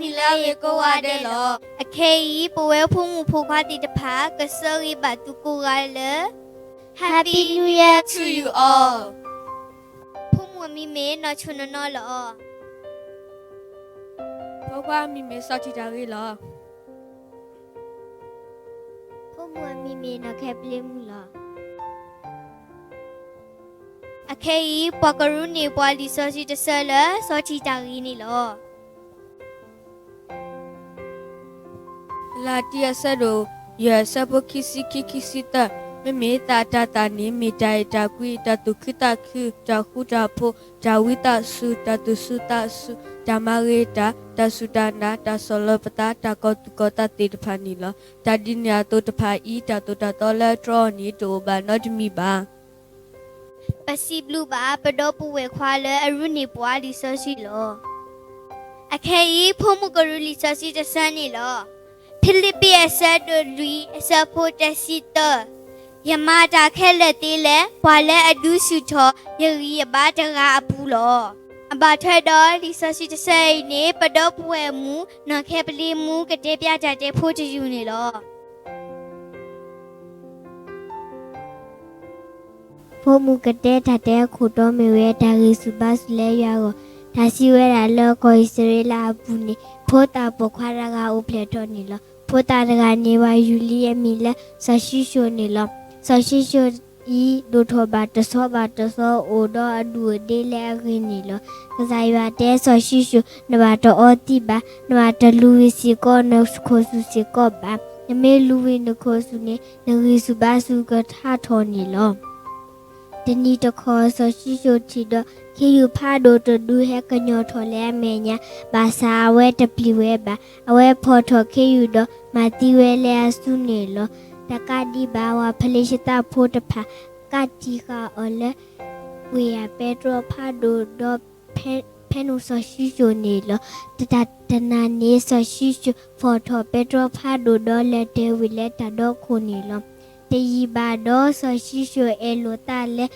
နံၣ်လၢအဂ့ၤကိးဂၤဒဲးလီၤ. အခဲအံၤ ပဝဲဖိမုၣ်ဖိခွါသ့ၣ်တဖၣ် ကဆၢဂ့ၤဘၣ်သုကိးဂၤလၢ Happy New Year to you all. ဖိမုၣ်အမံၤမ့ၢ်နီၢ်ဆိၣ်နီၢ်နီၢ်လီၤ. ဖိခွါအမံၤမ့ၢ်စီၤထံၣ်တၢ်ဂ့ၤလီၤ. ဖိမုၣ်အမံၤမ့ၢ်နီၢ်ခဲပလ့မူလီၤ. အခဲအံၤ ပှၤကရူၢ်န့ၢ်ပှၤလံာ်စီဆှံတဆၢလၢစီၤထံၣ်တၢ်ဂ့ၤန့ၣ်လီၤ. ကလၤတံ အဆၢဒိၣ်ယဲၢ် အဆၢဖိခံဆံခံ ခံဆံသၢ, မ့မ့ၢ်သးအတၤသၣ်န့ၣ် မ့ၢ်တၢ်အဲၣ်တၢ်ကွံ, တၢ်သူၣ်ခုသးခု, တၢ်ဃူတၢ်ဖိး, တၢ်ဝံသးစူၤ, တၢ်သူၣ်စူၤသးစူၤ, တၢ်မၤဂ့ၤတၢ်, တၢ်စူၢ်တၢ်နာ်, တၢ်ဆီၣ်လီၤပသး, တၢ်ကီၤသူၣ်ကီၤသးသ့ၣ်တဖၣ်န့ၣ်လီၤ. တၢ်ဒ်န့ၣ်အသိးတဖၣ်အံၤ တၢ်သိၣ်တၢ်သီလၢတြီအီၤန့ၣ် တအိၣ်ဘၣ်နီတမံၤဘၣ်. ပစံးဘျုးဘၣ် ပဒီပုၢ်ဝဲၢ်ခွါလၢအရူၢ်န့ၢ်ပှၤလံာ်စီဆှံလီၤ. အခဲအံၤ ဖိမုၣ်ကရူၢ်လံာ်စီဆှံတဆၢန့ၣ်လီၤ. ဖံလံးပံး အဆၢဒိၣ်လွံၢ် အဆၢဖိတဆံသၢ, ယမၤတၢ်ခဲလၢာ်သ့လၢ ပှၤလၢအဒုးဆူၣ်ထီၣ်ယဂံၢ်ယဘါတဂၤအပူၤလီၤ. အဘၣ်ထွဲဒီးလံာ်စီဆှံတဆၢအံၤန့ၣ် ပဒီပုၢ်ဝဲၢ်မုၣ် နီၢ်ခဲပလ့မူ ကတဲပျးတၢ်တဲဖိတယုၢ်န့ၣ်လီၤ. ဖိမုၣ်ကတဲတၢ်တဲအခိၣ်တီမ့ၢ်ဝဲ တၢ်ဂံၢ်ဆူၣ်ဘါဆူၣ်လၢယွၤအဂီၢ်, တၢ်စံးဝဲဒၣ်လၢကီၢ်အံၣ်စရ့လးအပူၤန့ၣ် ဖိသၣ်ပိာ်ခွါတဂၤအိၣ်ဖျဲၣ်ထီၣ်န့ၣ်လီၤ. ဖိသၣ်တဂၤန့ၣ် ပှၤယူၢ်လံအမံၤလၢစီၤၡံၣ်ၡိၣ်န့ၣ်လီၤ. စီၤၡံၣ်ၡိၣ်အံၤ ဒိၣ်ထီၣ်ဘၣ်တဆီဘၣ်တဆီ အိၣ်ဒီးအဒူၣ်အဒ့လၢအဂ့ၤန့ၣ်လီၤ. ကစၢ်ယွၤတဲစီၤၡံၣ်ၡိၣ်, နဘၣ်တအီသံးဘၣ်, နဘၣ်တလူၤဝံၤစ့ၢ်ကီးနခိၣ်ဆူၣ်စ့ၢ်ကီးဘၣ်. နမ့ၢ်လူၤဝံၤနခိၣ်ဆူၣ်န့ၣ် နဂံၢ်ဆူၣ်ဘါဆူၣ်ကဟးထီၣ်န့ၣ်လီၤ. တနံၤတခီ စီၤၡံၣ်ၡိၣ်ထံၣ်ဒီး ခ့ယုၢ်ဖးဒိၣ်တဒုဟဲကညီၤထီၣ်လၢအမဲာ်ညါ, ဘၣ်ဆၣ်အဝဲတပျံၤဝဲဘၣ်. အဝဲဖီၣ်ထီၣ်ခ့ယုၢ်ဒီး မၤသံဝဲလၢအစုန့ၣ်လီၤ. တကးဒံးဘၣ် ပှၤဖလ့ၡသၣ်ဖိတဖၣ် ကးတံာ်ဃာ်အီၤလၢ ဝ့ၢ်ယၤပဲတြီဖးဒိၣ်ဒီး ဖဲနုာ်စီၤၡံၣ်ၡိၣ်န့ၣ်လီၤ. တတၢ်တနၤန့ၣ် စီၤၡံၣ်ၡိၣ် ဖီၣ်ထီၣ်ပဲတြီဖးဒိၣ်ဒီးလဲၤတဲဝံၤလၢတၢ်ဒီခိၣ်န့ၣ်လီၤ. တယံာ်ဘၣ်ဒီး စီၤၡံၣ်ၡိၣ်အဲၣ်လိာ်သးလၢ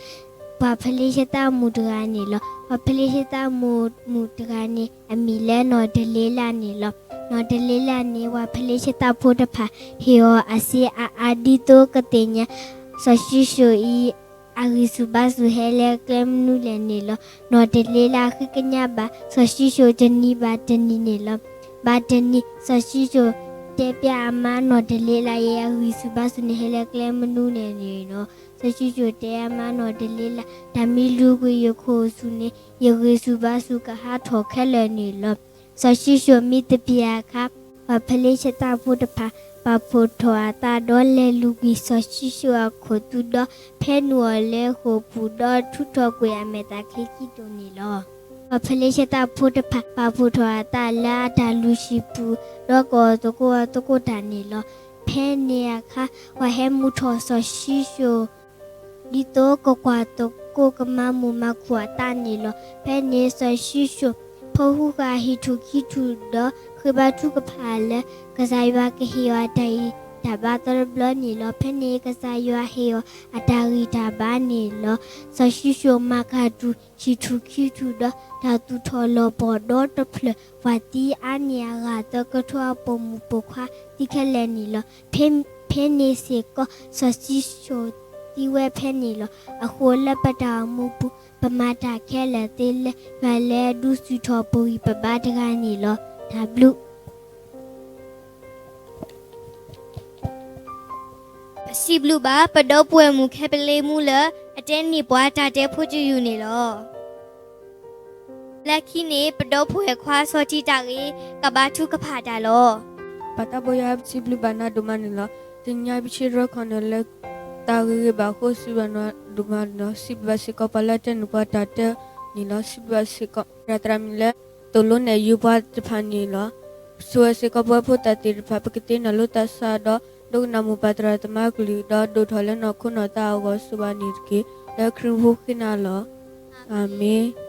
ပှၤဖလ့ၡသၣ်မုၣ်တဂၤန့ၣ်လီၤ. ပှၤဖလ့ၡသၣ်မုၣ်မုၣ်တဂၤန့ၣ် အမံၤလၢနီၢ်ဒလ့လးန့ၣ်လီၤ. နီၢ်ဒလ့လးန့ၣ် ပှၤဖလ့ၡသၣ်ဖိတဖၣ် ဟ့ၣ်အီၤအစ့အါအါ ဒ်သိးကသ့ၣ်ညါ စီၤၡံၣ်ၡိၣ်အံၤ အဂံၢ်ဆူၣ်ဘါဆူၣ်ဟဲလၢကျဲမနုၤလဲၣ်န့ၣ်လီၤ. နီၢ်ဒလ့လးဃ့ကညးဘၣ် စီၤၡံၣ်ၡိၣ်တနံၤဘၣ်တနံၤန့ၣ်လီၤ. ဘၣ်တနံၤ စီၤၡံၣ်ၡိၣ်တဲပျးအမါ နီၢ်ဒလ့လးအံၤ အဂံၢ်ဆူၣ်ဘါဆူၣ်န့ၣ် ဟဲလၢကျဲမနုၤလဲၣ်န့ၣ်လီၤ. စီၤၡံၣ်ၡိၣ်တဲအမါ နီၢ်ဒလ့လး တၢ်မ့ၢ်လူၤကွံာ်ယခိၣ်ဆူၣ်န့ၣ် ယဂံၢ်ဆူၣ်ဘါဆူၣ်ကဟးထီၣ်ခဲလၢာ်န့ၣ်လီၤ. စီၤၡံၣ်ၡိၣ်မ့ၢ်တပျံၤအခါ ပှၤဖလ့ၡသၣ်ဖိတဖၣ် ပာ်ဖှိၣ်ထီၣ်အသးဒီးလဲၤလူၤကွံာ်စီၤၡံၣ်ၡိၣ်အခိၣ်သူဒီး ဖဲနုာ်အီၤလၢဃိာ်ပူၤဒီး ထုးထီၣ်ကွံာ်အမဲာ်သၣ်ချ့ခံတိၢ်န့ၣ်လီၤ. ပှၤဖလ့ၡသၣ်ဖိတဖၣ် ပာ်ဖှိၣ်ထီၣ်အသးလၢအတၢ်လုၢ်ဟံၣ်ပူၤ ဒီးကအီၣ်သကိးအီသကိးတၢ်န့ၣ်လီၤ. ဖဲန့ၣ်အခါ ပှၤဟဲမူထီၣ်စီၤၡံၣ်ၡိၣ် ဒ်သိးကကွၢ်သကိးကမၤမုာ်မၤခုၣ်အသးန့ၣ်လီၤ. ဖဲန့ၣ်စီၤၡံၣ်ၡိၣ် ဖီၣ်ဟူးဃာ်ဟံၣ်ထူၣ်ခံထူၣ်ဒီး ဃ့ဘါထုကဖၣ်လၢ ကစၢ်ယွၤကဟ့ၣ်အီၤအတၢ်ဂံၢ်တၢ်ဘါသီတဘျီန့ၣ်လီၤ. ဖဲန့ၣ်ကစၢ်ယွၤဟ့ၣ်အီၤအတၢ်ဂံၢ်တၢ်ဘါန့ၣ်လီၤ. စီၤၡံၣ်ၡိၣ်မၤကၤတူာ်ဟံၣ်ထူၣ်ခံထူၣ်ဒီး တၢ်သူၣ်ထီၣ်လီၤပှီၢ်ဒီတဖျၢၣ် ပှၤသံအါန့ၢ်အဂၤသၢကထိအပိာ်မုၣ်ပိာ်ခွါသံခဲလၢာ်န့ၣ်လီၤ. ဖဲန့ၣ်စ့ၢ်ကီး စီၤၡံၣ်ၡိၣ်သံဝဲဖဲန့ၣ်လီၤ. အဃိလၢပတၢ်အိၣ်မူပူၤ ပမၤတၢ်ခဲလၢာ်သ့လၢ ယွၤလၢအဒုးဆူၣ်ထီၣ်ပဂံၢ်ပဘါတဂၤန့ၣ်လီၤ. တၢ်ဘျုး ပစံးဘျုးဘၣ် ပဒီပုၢ်ဝဲၢ်မုၣ်ခဲပလ့မူလၢ အတဲန့ၢ်ပှၤတၢ်တဲဖိတယုၢ်န့ၣ်လီၤ. လၢခံန့ၣ် ပဒီပုၢ်ဝဲၢ်ခွါစီၤထံတၢ်ဂ့ၤ ကဘါထုကဖၣ်တၢ်လီၤ. ပၢ်သးဘိယွၤ ပစံးဘျုးဘၣ်နၤဒိၣ်မးန့ၣ်လီၤ. တနံၤအံၤပဆၢထၢၣ်ခီၣ်နၢ်လၢ တၢ်ဂ့ၤဂ့ၤဘၣ်အဃိ စံးဘျုးဘၣ်နၤဒိၣ်မးန့ၣ်လီၤ. စံးဘျုးဘၣ်စ့ၢ်ကီးပှၤလၢအတဲန့ၢ်ပှၤတၢ်တဲန့ၣ်လီၤ. စံးဘျုးဘၣ်စ့ၢ်ကီး ရၤသရၣ်မံၤလၢ သိၣ်လိနဲၣ်ယုၤပှၤတဖၣ်န့ၣ်လီၤ. ဆိၣ်ဂ့ၤစ့ၢ်ကီးပဝဲဖိသၣ်သ့ၣ်တဖၣ် ပကသ့ၣ်နီၣ်လိာ်သးစၢ်ဒီး ဒိကနၣ်မိၢ်ပၢ်သရၣ်သမါကလုၢ်ဒီး ဒိၣ်ထီၣ်လၢနီၢ်ခိနီၢ်သးအဂီၢ် ဆိၣ်ဂ့ၤန့ၣ်တက့ၢ်. လၢခရံာ်ဖိဃ့နၤလီၤ. အၤမ့ၣ်.